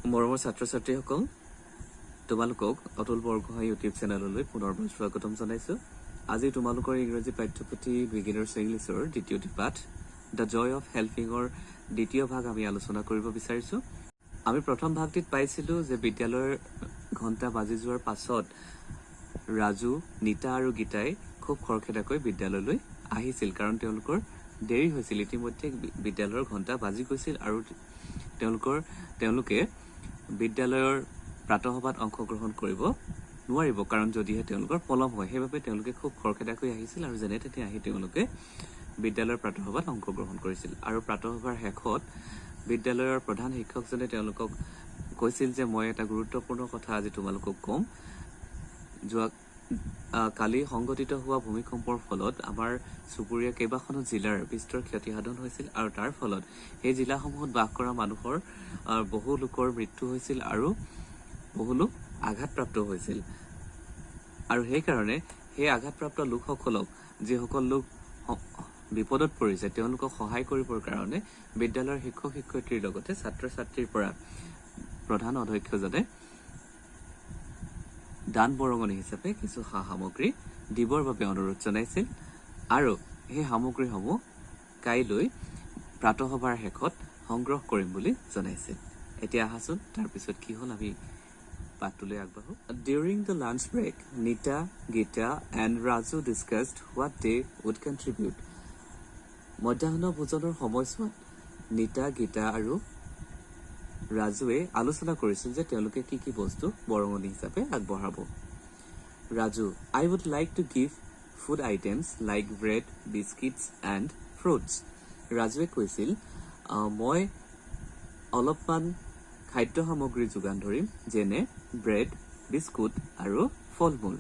মৰমৰ ছাত্ৰ ছাত্ৰীসকল, তোমালোকক অতুল বৰগোহাঁই ইউটিউব চেনেললৈ পুনৰবাৰ স্বাগতম জনাইছোঁ। আজি তোমালোকৰ ইংৰাজী পাঠ্যপুথি বিগিনাৰ্ছ ইংলিছৰ দ্বিতীয়টি পাঠ the joy of হেল্পিঙৰ দ্বিতীয় ভাগ আমি আলোচনা কৰিব বিচাৰিছোঁ। আমি প্ৰথম ভাগটিত পাইছিলোঁ যে বিদ্যালয়ৰ ঘণ্টা বাজি যোৱাৰ পাছত ৰাজু, নীতা আৰু গীতাই খুব খৰখেদাকৈ বিদ্যালয়লৈ আহিছিল, কাৰণ তেওঁলোকৰ দেৰি হৈছিল। ইতিমধ্যে বিদ্যালয়ৰ ঘণ্টা বাজি গৈছিল আৰু তেওঁলোকে বিদ্যালয়ৰ প্ৰাতঃসভাত অংশগ্ৰহণ কৰিব নোৱাৰিব, কাৰণ যদিহে তেওঁলোকৰ পলম হয়। সেইবাবে তেওঁলোকে খুব খৰখেদাকৈ আহিছিল আৰু যেনে তেনে আহি তেওঁলোকে বিদ্যালয়ৰ প্ৰাতঃসভাত অংশগ্ৰহণ কৰিছিল। আৰু প্ৰাতঃসভাৰ শেষত বিদ্যালয়ৰ প্ৰধান শিক্ষকজনে তেওঁলোকক কৈছিল যে মই এটা গুৰুত্বপূৰ্ণ কথা আজি তোমালোকক ক'ম। যোৱা কালি সংঘটিত হোৱা ভূমিকম্পৰ ফলত আমাৰ চুবুৰীয়া কেইবাখনো জিলাৰ বিস্তৰ ক্ষতিসাধন হৈছিল আৰু তাৰ ফলত সেই জিলাসমূহত বাস কৰা মানুহৰ বহু লোকৰ মৃত্যু হৈছিল আৰু বহু লোক আঘাতপ্ৰাপ্ত হৈছিল। আৰু সেইকাৰণে সেই আঘাতপ্ৰাপ্ত লোকসকলক, যিসকল লোক বিপদত পৰিছে, তেওঁলোকক সহায় কৰিবৰ কাৰণে বিদ্যালয়ৰ শিক্ষক শিক্ষয়িত্ৰীৰ লগতে ছাত্ৰ ছাত্ৰীৰ পৰা প্ৰধান অধ্যক্ষজনে দান বৰঙণি হিচাপে কিছু সা সামগ্ৰী দিবৰ বাবে অনুৰোধ জনাইছিল আৰু সেই সামগ্ৰীসমূহ কাইলৈ প্ৰাতঃসভাৰ শেষত সংগ্ৰহ কৰিম বুলি জনাইছিল। এতিয়া আহাচোন, তাৰপিছত কি হ'ল আমি পাঠটোলৈ আগবাঢ়ো। During the lunch break, Nita, Gita and Raju discussed what they would contribute. মধ্যাহ্ন ভোজনৰ সময়ছোৱাত নীতা, গীতা আৰু ৰাজুৱে আলোচনা কৰিছিল যে তেওঁলোকে কি কি বস্তু বৰঙণি হিচাপে আগবঢ়াব। Raju: "I would like to give food items like bread, biscuits and fruits." ৰাজুৱে কৈছিল, মই অলপমান খাদ্য সামগ্ৰী যোগান ধৰিম, যেনে ব্ৰেড, বিস্কুট আৰু ফল মূল।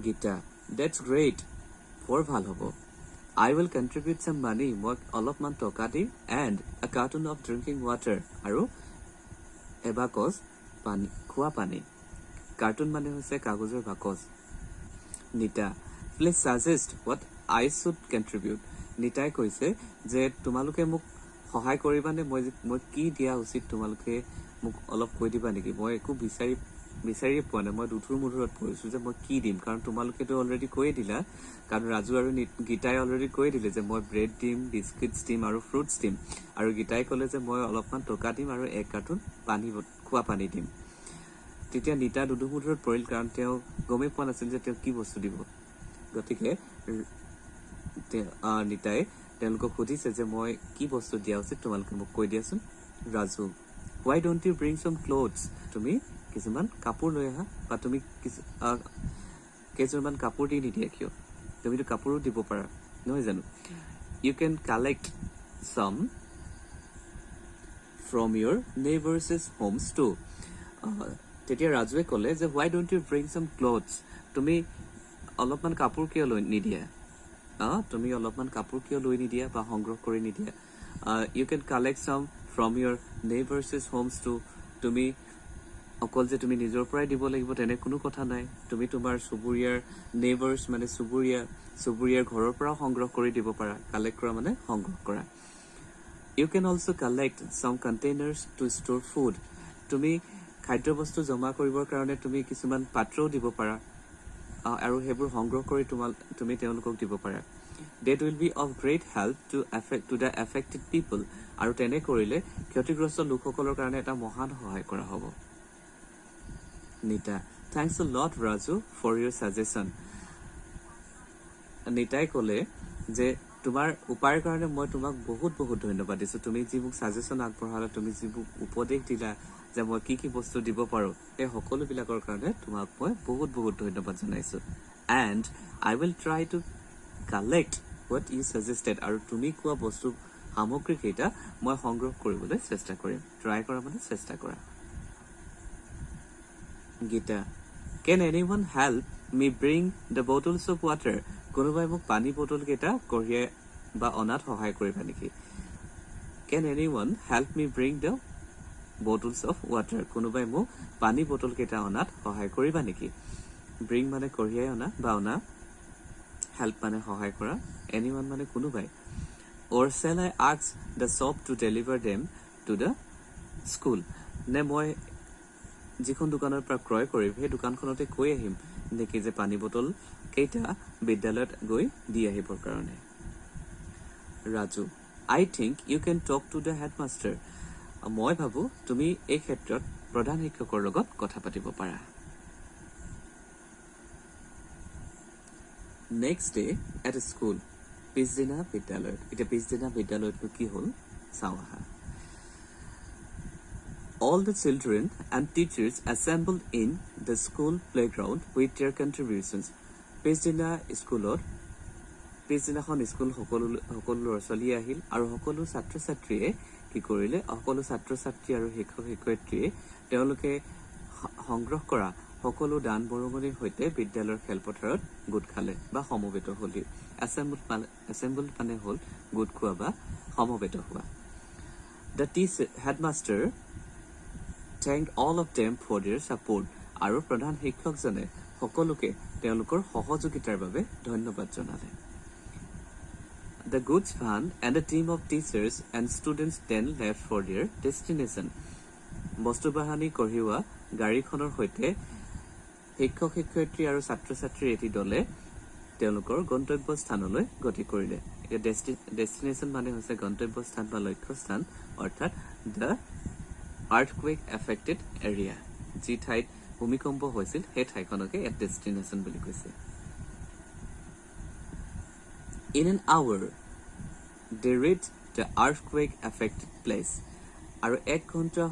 Gita: "That's great." বৰ ভাল হ'ব। "I will contribute some money." মই অলপমান টকা দিম। "And a carton of drinking water." আৰু এবাকচ পানী, খোৱা পানী। কাৰ্টুন মানে হৈছে কাগজৰ বাকচ। নিতা: "Please suggest what I should contribute." Nitai কৈছে যে তোমালোকে মোক সহায় কৰিবানে? মই কি দিয়া উচিত, তোমালোকে মোক অলপ কৈ দিবা নেকি? মই একো বিচাৰিয়ে পোৱা নাই। মই দোধোৰ মোধোৰত পৰিছোঁ যে মই কি দিম, কাৰণ তোমালোকেতো অলৰেডি কৈয়ে দিলা। কাৰণ ৰাজু আৰু গীতাই অলৰেডি কৈয়ে দিলে যে মই ব্ৰেড দিম, বিস্কুটছ দিম আৰু ফ্ৰুটছ দিম। আৰু গীতাই ক'লে যে মই অলপমান টকা দিম আৰু এক কাৰ্টুন পানী, খোৱা পানী দিম। তেতিয়া নীতা দোধোৰ মোধোৰত পৰিল, কাৰণ তেওঁ গমেই পোৱা নাছিল যে তেওঁ কি বস্তু দিব। গতিকে নীতাই তেওঁলোকক সুধিছে যে মই কি বস্তু দিয়া উচিত, তোমালোকে মোক কৈ দিয়াচোন। Raju: "Why don't you bring some clothes?" তুমি কিছুমান কাপোৰ লৈ আহা বা তুমি কেইযোৰমান কাপোৰ দি নিদিয়া কিয়? তুমিতো কাপোৰো দিব পাৰা, নহয় জানো? "You can collect some from your neighbours' homes too." তেতিয়া ৰাজুৱে ক'লে যে why don't you bring some clothes? তুমি অলপমান কাপোৰ কিয় লৈ নিদিয়া? তুমি অলপমান কাপোৰ কিয় লৈ নিদিয়া বা সংগ্ৰহ কৰি নিদিয়া? "You can collect some from your neighbours' homes too." তুমি অকল যে তুমি নিজৰ পৰাই দিব লাগিব, তেনে কোনো কথা নাই। তুমি তোমাৰ চুবুৰীয়াৰ, নেইবাৰ্ছ মানে চুবুৰীয়া, চুবুৰীয়াৰ ঘৰৰ পৰাও সংগ্ৰহ কৰি দিব পাৰা। কালেক্ট কৰা মানে সংগ্ৰহ কৰা। "You can also collect some containers to store food." তুমি খাদ্যবস্তু জমা কৰিবৰ কাৰণে তুমি কিছুমান পাত্ৰও দিব পাৰা আৰু সেইবোৰ সংগ্ৰহ কৰি তুমি তেওঁলোকক দিব পাৰা। "That will be of great help to the affected people." আৰু তেনে কৰিলে ক্ষতিগ্ৰস্ত লোকসকলৰ কাৰণে এটা মহান সহায় কৰা হ'ব। নিতা: "Thanks a lot, Raju, for your suggestion." Nitai ক'লে যে তোমাৰ উপায়ৰ কাৰণে মই তোমাক বহুত বহুত ধন্যবাদ দিছোঁ। তুমি যি মোক ছাজেশ্যন আগবঢ়ালা, তুমি যি মোক উপদেশ দিলা যে মই কি কি বস্তু দিব পাৰোঁ, সেই সকলোবিলাকৰ কাৰণে তোমাক মই বহুত বহুত ধন্যবাদ জনাইছোঁ। "And I will try to collect what you suggested." আৰু তুমি কোৱা বস্তু সামগ্ৰীকেইটা মই সংগ্ৰহ কৰিবলৈ চেষ্টা কৰিম। ট্ৰাই কৰা মানে চেষ্টা কৰা। Gita: "Can anyone help me bring the bottles of water?" কোনোবাই মোক পানী বটলকেইটা কঢ়িয়াই বা অনাত সহায় কৰিবা নেকি? "Can anyone help me bring the bottles of water?" কোনোবাই মোক পানী বটলকেইটা অনাত সহায় কৰিবা নেকি? ব্ৰিং মানে কঢ়িয়াই অনা বা অনা, হেল্প মানে সহায় কৰা, এনি ওৱান মানে কোনোবাই। "Or shall I ask the shop to deliver them to the school? নে মই যিখন দোকানৰ পৰা ক্ৰয় কৰিম সেই দোকানখনতে কৈ আহিম নেকি যে পানী বটল কেইটা বিদ্যালয়ত গৈ দি আহিবৰ কাৰণে? Raju, I think you can talk to the headmaster. মই ভাবোঁ তুমি এই ক্ষেত্ৰত প্ৰধান শিক্ষকৰ লগত কথা পাতিব পাৰা। নেক্সট ডে এট স্কুল, পিছদিনা বিদ্যালয়ত। এতিয়া পিছদিনা বিদ্যালয়তনো কি হ'ল চাওঁ আহা। All the children and teachers assembled in the school playground with their contributions. পিছদিনা স্কুলত, পিছদিনাখন স্কুল সকলো সকলো ল'ৰা ছোৱালীয়ে আহিল আৰু সকলো ছাত্ৰ ছাত্ৰীয়ে কি কৰিলে, সকলো ছাত্ৰ ছাত্ৰী আৰু শিক্ষক শিক্ষয়িত্ৰীয়ে তেওঁলোকে সংগ্ৰহ কৰা সকলো দান বৰঙণিৰ সৈতে বিদ্যালয়ৰ খেলপথাৰত গোট খালে বা সমবেত হ'লহি। এছেম্বল মানে হ'ল গোট খোৱা বা সমবেত হোৱা। The teacher headmaster thanked all of them for their support. আৰু প্ৰধান শিক্ষকজনে সকলোকে তেওঁলোকৰ সহযোগিতাৰ বাবে ধন্যবাদ জনালে। The goods van and a team of teachers and students then left for their destination. বস্তু বাহানি কঢ়িওৱা গাড়ীখনৰ সৈতে শিক্ষক শিক্ষয়িত্ৰী আৰু ছাত্ৰ ছাত্ৰীৰ এটি দলে তেওঁলোকৰ গন্তব্য স্থানলৈ গতি কৰিলে। এতিয়া ডেষ্টিনেশ্যন মানে হৈছে গন্তব্য স্থান বা লক্ষ্যস্থান, অৰ্থাৎ the earthquake affected area, যি ঠাইত ভূমিকম্প হৈছিল সেই ঠাইখনকে ইয়াত ডেষ্টিনেশ্যন বুলি কৈছে। In an hour, they reached the earthquake affected place. আৰু এক ঘণ্টাৰ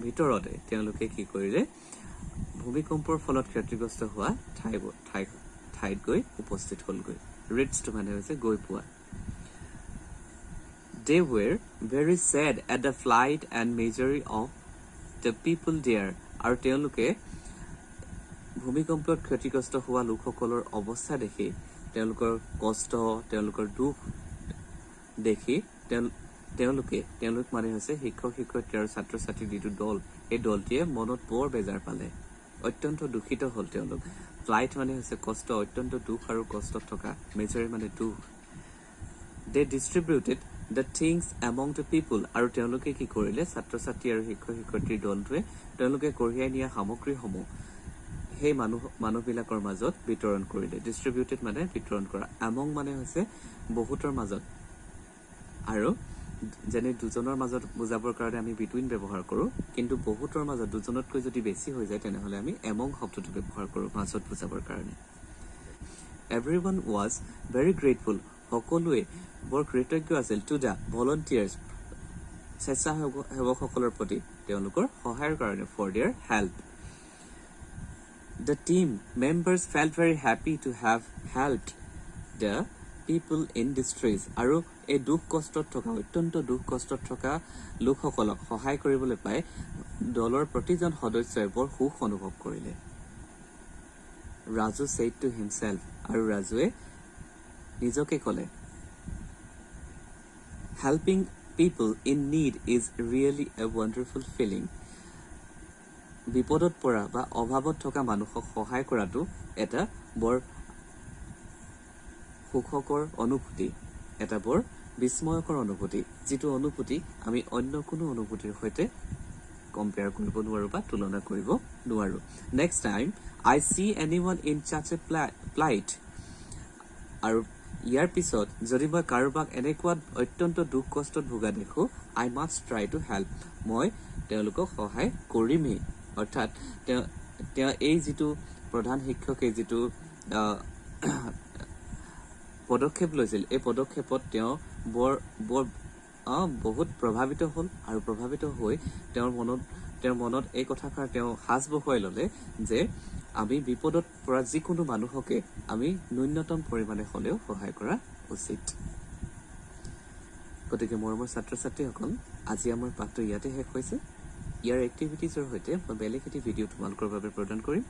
ভিতৰতে তেওঁলোকে কি কৰিলে, ভূমিকম্পৰ ফলত ক্ষতিগ্ৰস্ত হোৱা ঠাইত গৈ উপস্থিত হ'লগৈ। ৰিচটো মানে হৈছে গৈ পোৱা। They were very sad at the plight and misery of the people there. আৰু তেওঁলোকে ভূমিকম্পত ক্ষতিগ্ৰস্ত হোৱা লোকসকলৰ অৱস্থা দেখি, তেওঁলোকৰ কষ্ট, তেওঁলোকৰ দুখ দেখি তেওঁলোক মানে হৈছে শিক্ষক শিক্ষয়িত্ৰী আৰু ছাত্ৰ ছাত্ৰীৰ যিটো দল, সেই দলটিয়ে মনত বৰ বেজাৰ পালে, অত্যন্ত দুখিত হ'ল তেওঁলোক। ফ্লাইট মানে হৈছে কষ্ট, অত্যন্ত দুখ আৰু কষ্টত থকা, মেজৰি মানে দুখ। They distributed the things among the people. আৰু তেওঁলোকে কি কৰিলে, ছাত্ৰ ছাত্ৰী আৰু শিক্ষক শিক্ষয়িত্ৰীৰ দলটোৱে তেওঁলোকে কঢ়িয়াই নিয়া সামগ্ৰীসমূহ সেই মানুহবিলাকৰ মাজত বিতৰণ কৰিলে। ডিষ্ট্ৰিবিউটেড মানে বিতৰণ কৰা, এমং মানে হৈছে বহুতৰ মাজত, আৰু যেনে দুজনৰ মাজত বুজাবৰ কাৰণে আমি বিটুইন ব্যৱহাৰ কৰোঁ, কিন্তু বহুতৰ মাজত দুজনতকৈ যদি বেছি হৈ যায় তেনেহ'লে আমি এমং শব্দটো ব্যৱহাৰ কৰোঁ মাজত বুজাবৰ কাৰণে। Everyone was very grateful. সকলোৱে বৰ কৃতজ্ঞ আছিল টু the volunteers, স্বেচ্ছাসেৱকসকলৰ প্ৰতি তেওঁলোকৰ সহায়ৰ কাৰণে, for their help. The team members felt very happy to have helped the people in distress. আৰু এই দুখ কষ্টত থকা, অত্যন্ত দুখ কষ্টত থকা লোকসকলক সহায় কৰিবলৈ পাই দলৰ প্ৰতিজন সদস্যই বৰ সুখ অনুভৱ কৰিলে। Raju said to himself, আৰু ৰাজুৱে নিজকে ক'লে, helping people in need is really a wonderful feeling. বিপদত পৰা বা অভাৱত থকা মানুহক সহায় কৰাটো এটা বৰ সুখকৰ অনুভূতি, এটা বৰ বিস্ময়কৰ অনুভূতি, যিটো অনুভূতি আমি অন্য কোনো অনুভূতিৰ সৈতে কম্পেয়াৰ কৰিব নোৱাৰোঁ বা তুলনা কৰিব নোৱাৰোঁ। Next time I see anyone in such a plight, আৰু ইয়াৰ পিছত যদি মই কাৰোবাক এনেকুৱা অত্যন্ত দুখ কষ্টত ভোগা দেখোঁ, I must try to help, মই তেওঁলোকক সহায় কৰিমেই। অৰ্থাৎ তেওঁ এই যিটো প্ৰধান শিক্ষকে যিটো পদক্ষেপ লৈছিল, এই পদক্ষেপত তেওঁ বৰ বৰ বহুত প্ৰভাৱিত হ'ল আৰু প্ৰভাৱিত হৈ তেওঁৰ মনত এই কথাষাৰ তেওঁ সাঁচ বহুৱাই ল'লে যে আমি বিপদত পৰা যিকোনো মানুহকে আমি ন্যূনতম পৰিমাণে হ'লেও সহায় কৰা উচিত। গতিকে মৰমৰ ছাত্ৰ ছাত্ৰীসকল, আজি আমাৰ পাঠটো ইয়াতে শেষ হৈছে। ইয়াৰ এক্টিভিটিজৰ সৈতে মই বেলেগ এটি ভিডিঅ' তোমালোকৰ বাবে প্ৰদান কৰিম।